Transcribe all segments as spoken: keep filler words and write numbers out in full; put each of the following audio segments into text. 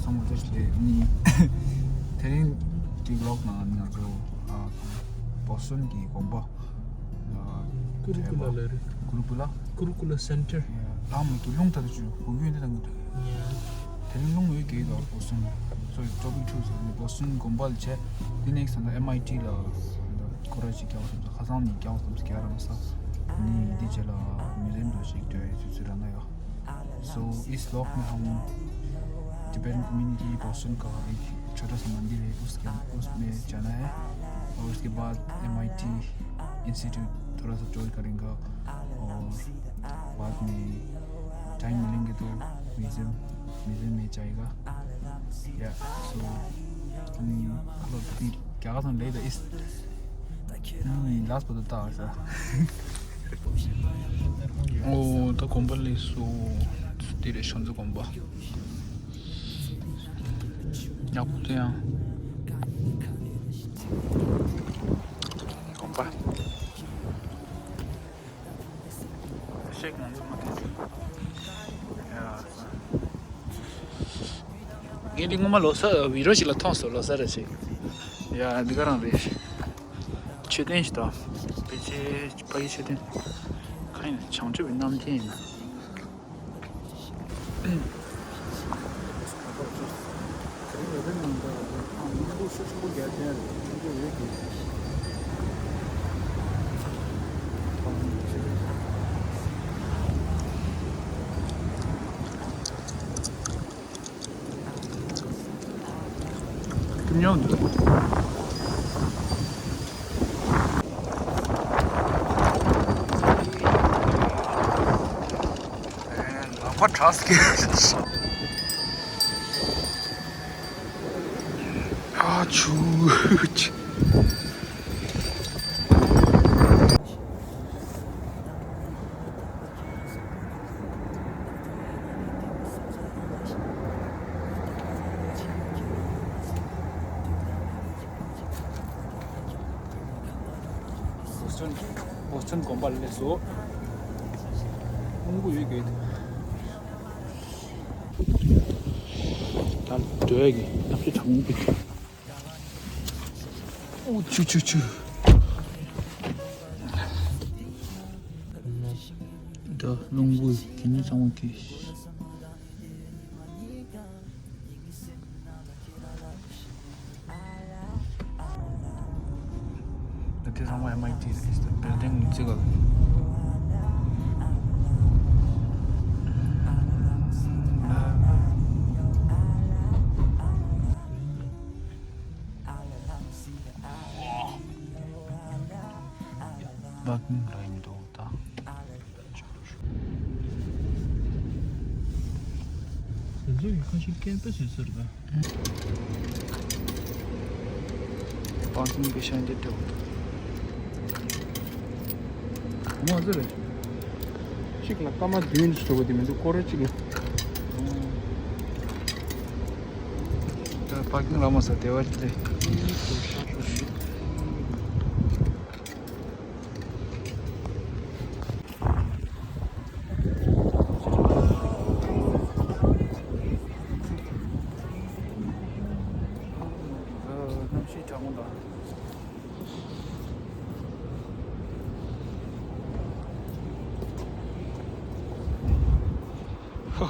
སོང་བ་དེ་ལས་ནི། དེ་རིང་གི་ཝི་ལོག་ནང་ང་ཚོ་ཨ་བོ་སི་ཊོན་གྱི་དགོན་པ། ཨ་ཀུ་རུ་ཀུ་ལ་ལ་རེད། ཀུ་རུ་ཀུ་ལ། ཀུ་རུ་ཀུ་ལ་སེན་ཊར། ལམ་གྱི་རླུང་ལྟར་བཅུ་གུ་གུ་ཡོད་འདི་དང་གི་འདྲ། དེ་རིང་རླུང་ཡོད་ཀྱི་ཡོད་དོ་བོ་སི་ཊོན། སོ་རི་ཊོ་པིག་ཊུ་ཟེར་ནི་བོ་སི་ཊོན་དགོན་པ་ལ་བྱས། དེ་ནེག་སི་ཊི་ད་ལྟ་ཨེམ་ཨའི་ཊི་ལ་སྐོར་ར་ཞིག་རྒྱག་བསམ་ས། ཁ་སང་ནི་རྒྱག་བསམ་ས་རྒྱག་རམ་ས། ནི་འདི་རྗེས་ལ་མི་རེ་འདོད་ཞིག་འདོད་ཡོད་ཚུལ་ཚུལ་ར་ན་ཡོད། So इस व्लॉग में हम टिबेटन कम्युनिटी बोस्टन का एक छोटा सा मंदिर है, उसके, उसमें जाना है और उसके बाद एमआईटी इंस्टीट्यूट थोड़ा सा टूर करेंगे और बाद में टाइम मिलेंगे तो म्यूजियम, म्यूजियम में जाएगा। या सो हम लोग भी क्या था ले इस लास्ट पर तो था ऐसा। ཨོ་ད་དགོན་པ་སླེབས་སོང་། འདི་རེད་ཤོང་ཚོ་དགོན་པ། ཡག་པོ་འདུག་ཡང་། དགོན་པ། ཤེག་མང་པོ་མ་ཐོན། ཡ། ངས་འདི་སྔོན་མ་ལོ་གསར་བི་ཌིའོ་ཞིག་ལ་མཐོང་སོང་། ལོ་གསར་རེད་ཅིག་ཡ་འདི་ག་རང་རེད། མཆོད་རྟེན་ཞིག་དང་། ཕལ་ཆེར་ཕ་གི་མཆོད་རྟེན། གང་ཡིན་ན་བྱང་ཆུབ་པའི་གནམ་རྐྱལ་ཡིན་ན། ཉོ་འདུག་ལག་པ་གྲགས་ཀྱི། ཨ་ཆུ། བོ་སི་ཊོན་དགོན་པ་ལ་སླེབས་སོང་། སྤུངས་པོ་ཡོད་ཀྱི། ད་སྡོད་ཀྱི་ནགས་ཚལ་གྲང་མོ་པོ། ཨོ་ཆུ་ཆུ་ཆུ། ད་རླུང་བུ་གི་ནི་གཙང་བོ་གི། ད་དེ་ཚང་མ་ཨེམ་ཨའི་ཊི་རེད། ད་བིལ་ཌིང་ནི་བརྩིགས་ག་ལ། པར་ཀིང་ལ་ཡིན་འདུག་ད། ཟེར་ཟོ་ཡི་ཁ་ཤས་སྐད་པ་ཟེར་ཟེར་ད། པར་ཀིང་པེ་ཤ་འདི་སྤྲད་འོ་ད། ང་ཚོ་རེད། གཅིག་ལ་སྐར་མ་བདུན་ཞིག་འགྲོ་གི་དེ་མི་འདུག་སྐོར་ར་གཅིག་ལ། ད་པར་ཀིང་ལ་མ་ས་དེ་བ་རེད། གནམ་གཤིས་གྲང་མོ་དང་། ད་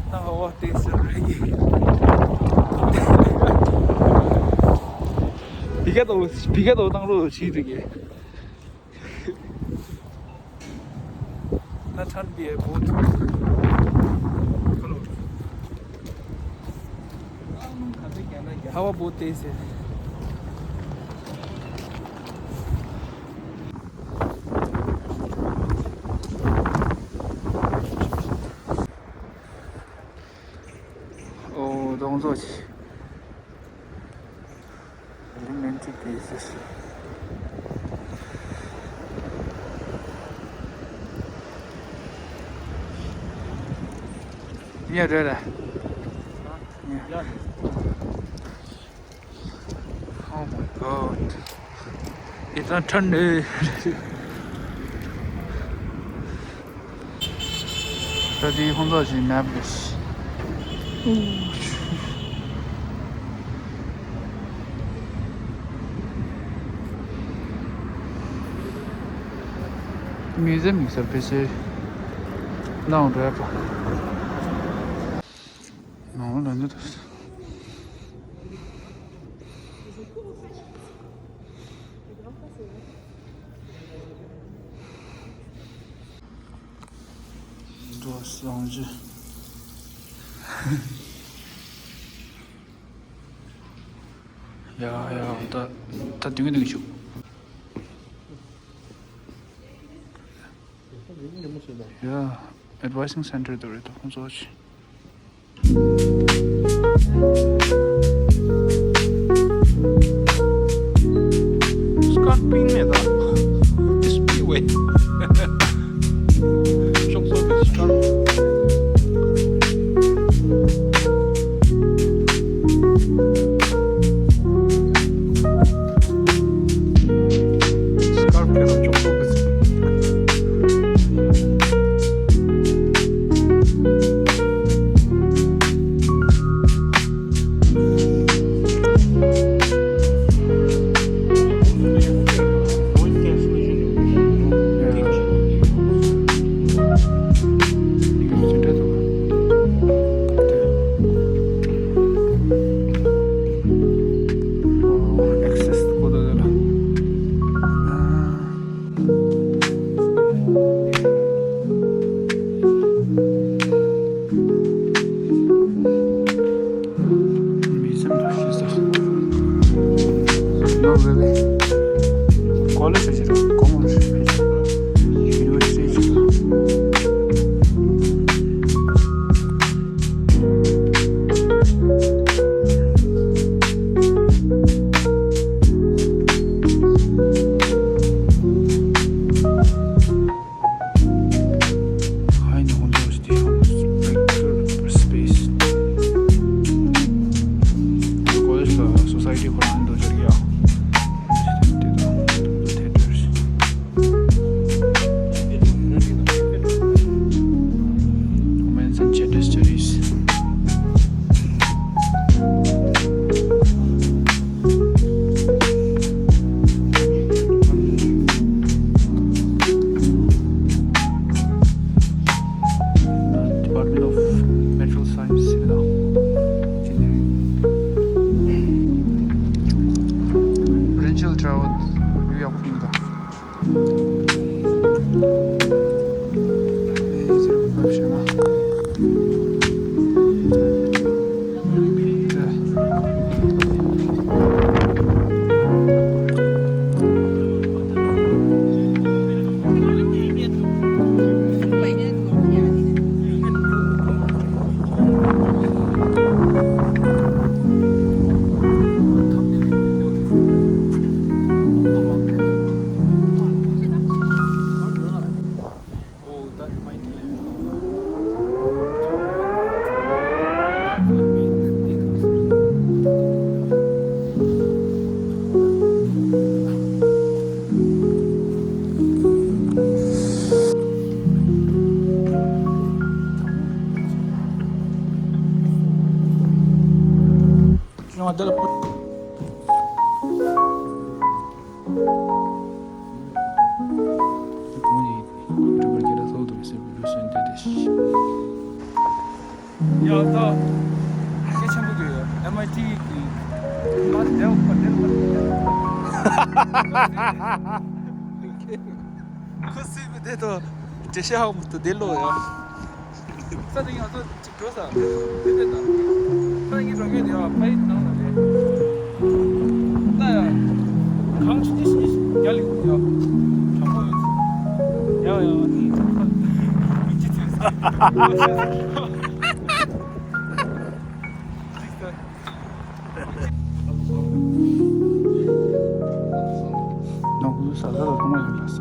ཧ་བ་ཏེ་སི་རེད། བི་ཀ་དོ་བི་ཀ་དོ་བཏང་རོགས་བྱེད་དུ་གི། ད་ཐན་པའི་བོད། ཁ་ལོ། ཧ་བ་བོད་ཏེ་སི། ཨོ་གདོང་བཟོ་ཅིག་ལིང་ལིང་ཅིག་དེ་ཟེར། ཡ་རེད་རེད། Oh my God. इतना ठंड है। ད་དེའི་ཁོང་ཚོ་ཞིག་མེབ་རེད། མིའུ་ཛི་ཡམ་ཡིན་ས་རེད། ཕལ་ཆེར་ནང་རེད་པ། ནང་ལ་འདི་འདུག་འགྲོ་སོང་ཅི། ཡ་ཡ། ད་ད་དུང་དུང་ཞུ། ཡ། Advising Center དུ་རེད་ད་ཁོང་ཚོ་ཅི། སྐར་པིན་མེད་ད། Just be away. ཤོག་སོགས་ཀྱི་སྐར། སྐར་ཕེ་ལ་ཅོག་ཙོག་གི། Not really. College ཞིག་རེད། Commerce university ཞིག་རེད། High in the windows, the house, like, space. College ལ་society ཁོ་རང་འདུག་ཟེར་གི་ཡ། Theaters. Women's and gender studies. Department of Material Science, Engineering. Potential travel, New York. ཡ། ད་སྐད་ཆེན་པོ་གི་ཨེམ་ཨའི་ཊི་གི་མ་དེ་བ་དེ་བ། ཁོ་སུས་བི་དེ་དོ་དྲི་ཤ་ཧ་མོ་དོ་དེ་ལོ་ཡ། ས་དེ་ཡང་ཚོ། འགྲོ་ས། དེ་དེ་དང་། ད་ངའི་རང་ངའི་དེ་བ་ཕ་ཡི་ནང་ལ་རེད། ད་ཡ། གང་ཆུ་ནི་ཤི་ཡ་ལི་ཡ། དྲང་པོ་ཡོད། ཡ་ཡ། ཡིན་གཅིག་ཚོད་ས། ནོར་བུ་ཟ་ས་ལ་ཐོག་མ་ཡིན་པ་ས།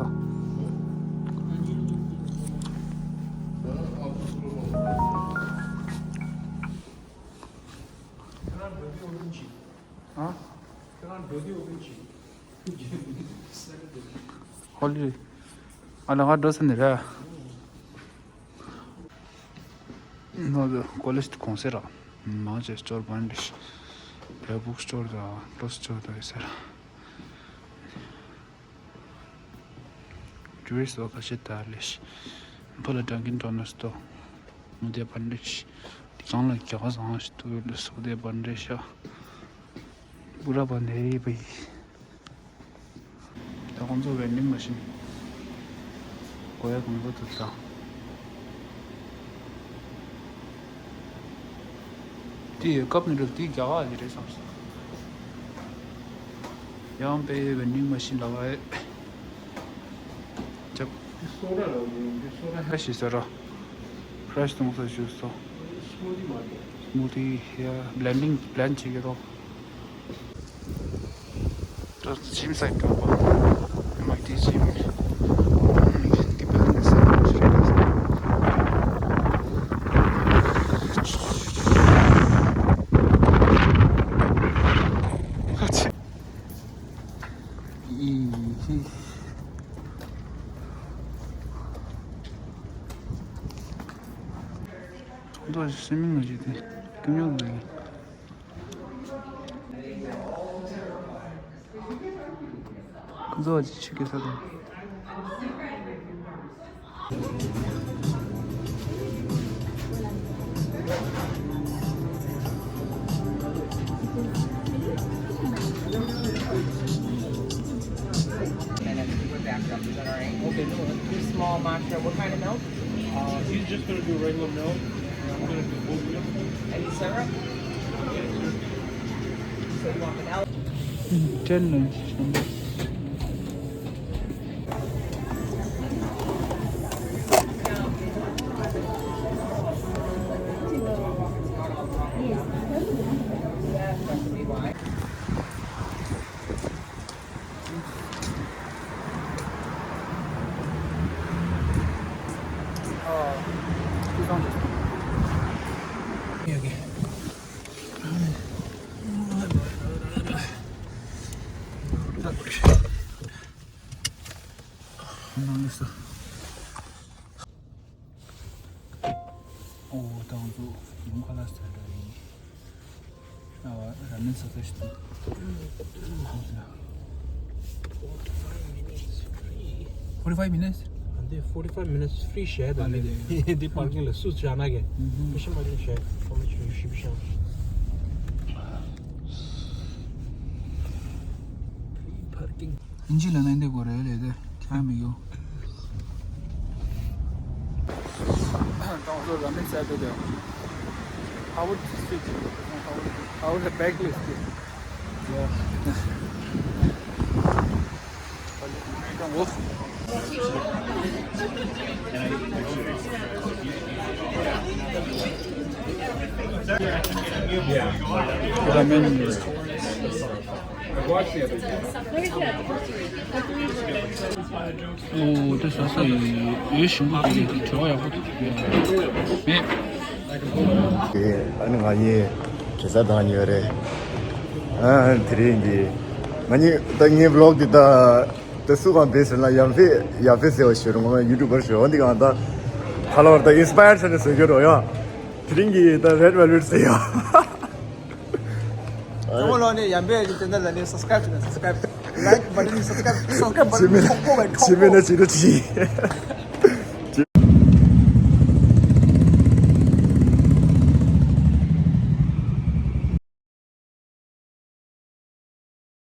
ཨ། ཧོ་ལི། ཨ་ལ་ང་འགྲོ་ས་ནི་ར། ནོ་ཀོ་ལེཇ་དུ་གོང་སེ་ར། མང་ཆེ་སྐྱོར་བན་རེ་ཤི། བེ་བུག་སྐྱོར་དང་ལོ་སྐྱོར་དང་ཡོད་ས་ར། ཊུ་རི་སི་ཊི་བ་ཁ་ཤས་དར་ལེ་ཤི། ཕོ་ལ་ཌང་ཀིན་ཌོ་ནཊ་སི་ཏོ། མུ་དེ་བན་རེ་ཤི། དེ་གང་ལ་རྒྱ་གར་བཟང་ཤི་ཏུ་ལ་སོ་དེ་བན་རེ་ཤ། པུ་ར་བན་རེ་བི། ད་ཁོང་ཚོ་ཝེན་ཌིང་མ་ཤིན་གོ་ཡ་གང་ག་ཐུབ་ད། དེ་ཡོད་སྐབས་ནི་རུ་དེ་རྒྱ་གར་ཡི་རེད་བསམ་སོང་། ཡང་པའི་ཝེན་ཌིང་མ་ཤིན་ལ་བ་ཡོད། ཅབ། འདི་སོ་ཌ་ལ་འདི་སོ་ཌ་ཧ་ཤི་ཟེར་རོ། ཕྲེཤ་གཏོང་ས་ཞུ་སོ། སྨུ་ཏི་མ་རེད། སྨུ་ཏི་ཡ་བྷི་ལེན་ཌིང་བྷི་ལེན་ཌི་བྱེད་ཀྱི་རོགས། ད་ཇིམ་སའིཌ་འགྲོ་བ། ཨེམ་ཨའི་ཊི་ཇིམ། འདི་བྷི་ལེན་ཌིང་སའིཌ་རེད། ཨ་ཙི། ཨི་ཧི། ཚོགས་འདུ་ཞིག་སེ་མི་ནར་ཞིག་དེ་སྐྱོན་ཡོང་གི་ཡིན། ཁོ་ཚོ་ཅི་ཆི་གེ་ས་དང་། Okay, no, two small matcha. What kind of milk? Uh, he's just gonna do regular milk, and I'm gonna do oat milk. Any syrup? So you want vanilla? ཅན་ནི། ཨོ། ད་ང་ཚོ་ཡོང་ཁ་ལག་ཟ་འགྲོ་ཡིན། ཨ། ར་མེན་ཟ་ས་ཞིག་འདུག Forty-five minutes free. Forty-five minutes? And then forty-five minutes free share. ཨ་ལེ་ལེ། འདི་པར་ཀིང་ལ་སུ་བཞག་ན་གི། ཨུ་ཧུ། ཕི་ཤི་མ་ཀིང་ཤེར། How much you should be share? Free parking. ཨིན་ཇི་ལ་ནང་འདི་གོ་རེ་ལེ་དེ་ཁྱ་མི་ཡོ། ཏང་ཚོ་ར་མེན་ཟ་དེ་དེ། How would this fit? How would, how would the bag list fit? Yeah. ར་མེན། ཨོ། དེ་ཟ་ས་ཡོད། ཡོད་ཞིམ་པོ་འདུག་དྲོད་ཡག་པོ་འདུག་མེད། ཨ་ནི་ང་གཉིས་གེ་སར་དང་གཉིས་ཡོད་རེད། ཨ། དེ་རིང་འདི་ང་གཉིས་ད་ངའི་བི་ལོག་འདི་ད་ད་སུ་གང་བེ་ཟེར་ན་ཡ་ཕེ་ཡ་ཕེ་ཟེར་བ་ཞིག་རུང་ང་ཡུ་ཊུབ་པར་ཞིག་འོ་འདི་གང་ད་ཁ་ལོར་ད་ཨིན་སི་པ་ཡར་ཆ་ནས་བཟོ་རྒྱུ་རོ་ཡ། དེ་རིང་གི་ད་རེད་ཝེལ་ཝེཊ་ཟེར་ཡ། ཚང་མ་ལོག་ནས་ཡང་པའི་ཅེ་ནལ་ལ་ནས་སབ་སི་ཀ་རེབ་བྱས་ནས། སབ་སི་ཀ་རེབ། ལའིཀ་བ་ཊན་ནས་སབ་སི་ཀ་རེབ། སབ་སི་ཀ་རེབ་བ་ཊན་ཁོག་པ་ཁོག་པ་ཁོག་པ།